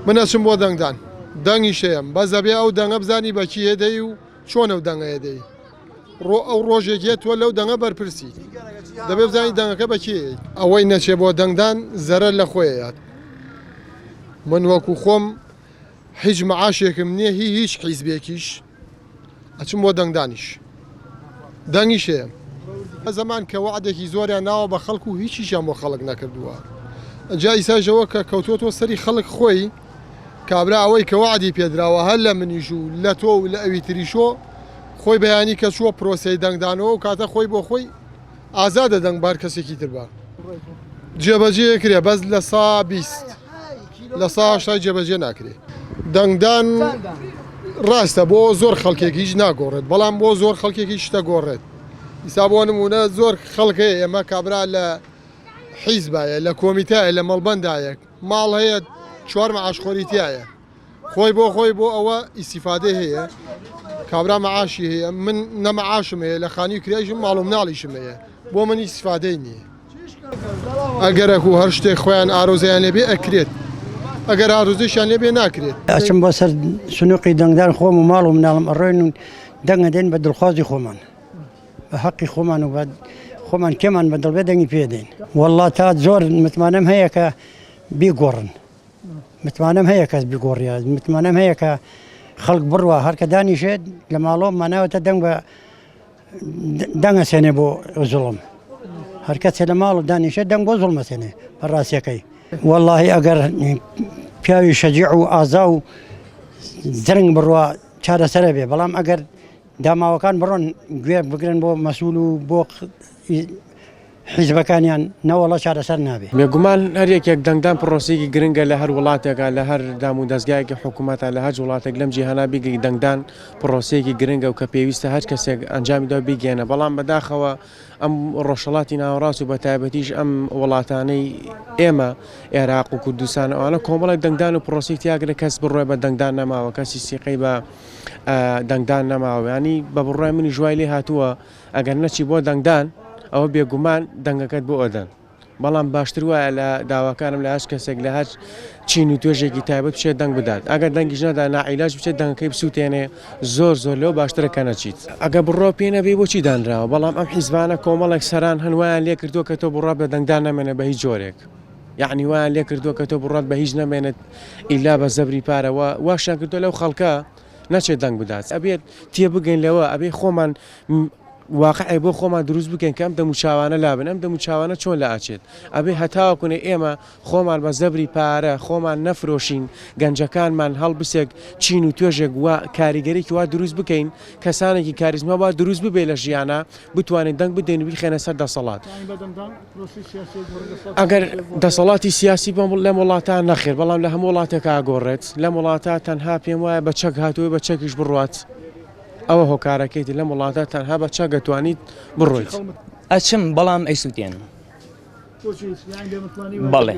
من ئەچم بۆ دەنگدان دەنگیش هەیەم بەس ئەبێ ئەو دەنگە بزانی بە کی ئەدەی و چۆن ئەو دەنگە ئەدەی ڕۆ ئەو ڕۆژێک یە تۆ لەو دەنگە بەرپرسی دەبێ بزانی دەنگەکە بە کێ ئەی. ئەوەی نەچێ بۆ دەنگدان زەرەر لە خۆی ئەیات من وەکو خۆم هیچ معاشێکم نییە هی هیچ حیزبێکیش ئەچم بۆ دەنگدانیش دەنگیش هەیە. زەمان کە وەعدێکی زۆریان ناوە بە خەڵک و هیچیشیان بۆ خەڵک نەکردووە جا ئیساش ئەوە کە کەوتووەتەوە سەری خەڵک خۆی کابرا ئەوەی کە وەعدی پێدراوە هەر لە منیش و لە تۆ و لە ئەوی تریشۆ خۆی بەیانی کە چووە پرۆسەی دەنگدانەوە و کاتە خۆی بۆ خۆی ئازادە دەنگ بە هەر کەسێکی تر بە. جێبەجێ کرێ بەس لە سا 20 لە سا هەشتای جێبەجێ ناکرێ. دەنگدان ڕاستە بۆ زۆر خەڵکێک هیچ ناگۆڕێت بەڵام بۆ زۆر خەڵکێکی شتە گۆڕێت ئیسا بۆ نمونە زۆر خەڵک هەیە ئێمە کابرا لە حیزبایە لە کۆمیتایە لە مەڵبەندایە ماڵ هەیە چوار معاشخۆری تایە خۆی بۆ خۆی بۆ ئەوە ئیسیفادەی هەیە کابرا معاشی هەیە من نە معاشم هەیە لە خانی کرایشم ماڵ و مناڵیشم هەیە بۆ من ئیسیفادەی نییە ئەگەرەکو هەر شتێک خۆیان ئارۆزیان لێبێ ئەکرێت ئەگەر ئارۆزیشیان لێبێ ناکرێت. ئەچم بۆ سەر سنوقی دەنگدان خۆم و ماڵ و مناڵم ئەڕۆین و دەنگ ئەدەین بە دڵخوازی خۆمان بە هەقی خۆمان و بە خۆمان کێمان بە دڵ بێ دەنگی پێ دەین والله تا زۆر متمانەم هەیە کە بیگۆڕن متمانەم هەیە کەس بگۆڕیە متمانەم هەیە کە خەڵک بڕوا هەرکە دانیشێت لە ماڵۆ ماناوەتە دەنگ بە دەنگە سێنێ بۆ زوڵم هەرکەسێ لە ماڵ و دانیشێت دەنگ بۆ زوڵمە سێنێ بە ڕاستیەکەی واللهی ئەگەر پیاوی شەجیع و ئازا و زرنگ بڕوا چارەسەرە بێ بەڵام ئەگەر داماوەکان بڕۆن گوێ بگرن بۆ مەسول و بۆ حیزبەکانیان نەوەڵا چارەسەر نابێ. بێگومان هەر یەکێک دەنگدان پڕۆسەیەکی گرنگە لە هەر وڵاتێکا لە هەر دام و دەزگایەکی حکوومەتا لە هەچ وڵاتێک لەم جیهانا بیگری دەنگدان پڕۆسەیەکی گرنگە و کە پێویستە هەر کەسێک ئەنجامی دا و بیگەیەنە بەڵام بەداخەوە ئەم ڕۆژهەڵاتی ناوەڕاست و بەتایبەتیش ئەم وڵاتانەی ئێمە ئێراق و کوردستان ئەوانە کۆمەڵێک دەنگدان و پڕۆسەی تیاگرە کەس بڕوای بە دەنگدان نەماوە کەسی سیقەی بە دەنگدان نەماوە ینی بە بڕوای منیش وای لێ هاتووە ئەگەر نەچی بۆ دەنگدان ئەوە بێگومان دەنگەکەت بۆ ئەدەن بەڵام باشتر وایە لە داواکارم لە هەچ کەسێک لە هەچ چین و توێژێکی تایبەت بچێت دەنگ بدات ئەگەر دەنگیش نەدا ناعیلاج بچێت دەنگەکەی بسووتێنێ زۆر زۆر لەو باشترە کە نەچیت. ئەگەر بڕوا پێ نەبێ بۆچی دانراوە بەڵام ئەم حیزبانە کۆمەڵێک سەران هەن وایان لێ کردووە کە تۆ بڕوات بە دەنگدان نەمێنێ بە هیچ جۆرێک یەعنی وایان لێ کردووە کە تۆ بڕوات بە هیچ نەمێنێت ئیلا بە زەبری پارە وە واشیان کردووە لەو خەڵکە نەچێت دەنگ بدات ئەبێت تێبگەین لەوە ئەبێ خۆمان واقعێک بۆ خۆمان دروست بکەین کە ئەم دەموچاوانە لابن ئەم دەموچاوانە چۆن لە ئاچێت ئەبێ هەتاوەکونێ ئێمە خۆمان بە زەبری پارە خۆمان نەفرۆشین گەنجەکانمان هەڵبسێک چین و توێژێک وا کاریگەرێکی وا دروست بکەین کەسانێکی کاریزما وا دروست ببێ لە ژیانە بتوانین دەنگ بدەین و بیخێنە سەر دەسەڵات ئەگەر دەسەڵاتی سیاسی بەم لەم وڵاتە نەخێر بەڵام لە هەموو وڵاتێکا گۆڕێت لەم وڵاتە تەنها پێم وایە بە چەک هاتووە بە چەکیش بڕوات. ئەوە هۆکارەکەیتی لەم وڵاتە تەنها بە چەک ئەتوانیت بڕۆیت. ئەچم بەڵام ئەیسوتێنم. بەڵێ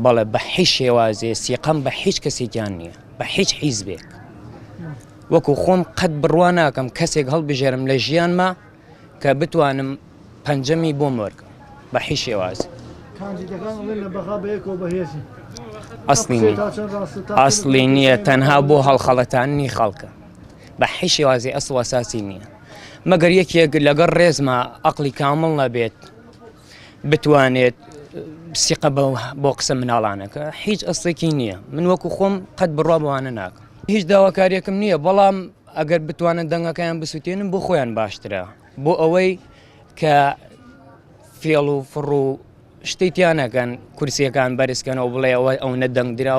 بەڵێ بە هیچ شێوازێ سیقەم بە هیچ کەسێکیان نییە بە هیچ حیزبێک وەکو خۆم قەت بڕوا ناکەم کەسێک هەڵبژێرم لە ژیانما کە بتوانم پەنجەمی بۆم وەرگم بە هیچ شێواز. کاندیدەکان ئەڵێن لە بەغا بەیەکەوە بەهێزین. ئەسڵی نییە ئەسڵی نییە تەنها بۆ هەڵخەڵەتاندنی خەڵکە بە هیچ شێوازی ئەسڵ و ئەساسی نییە مەگەر یەکێک لەگەڵ ڕێزما ئەقلی کامڵ نەبێت بتوانێت سیقە بۆ قسە مناڵانەکە هیچ ئەسڵێکی نییە من وەکو خۆم قەت بڕوا بەوانە ناکەم هیچ داواکاریەکم نییە بەڵام ئەگەر بتوانن دەنگەکەیان بسووتێنن بۆ خۆیان باشترە بۆ ئەوەی کە فێڵ و فڕ و شتی تیانەکەن کورسیەکان بەرزکەنەوە بڵێ ئەوە ئەو نەدەنگ درا.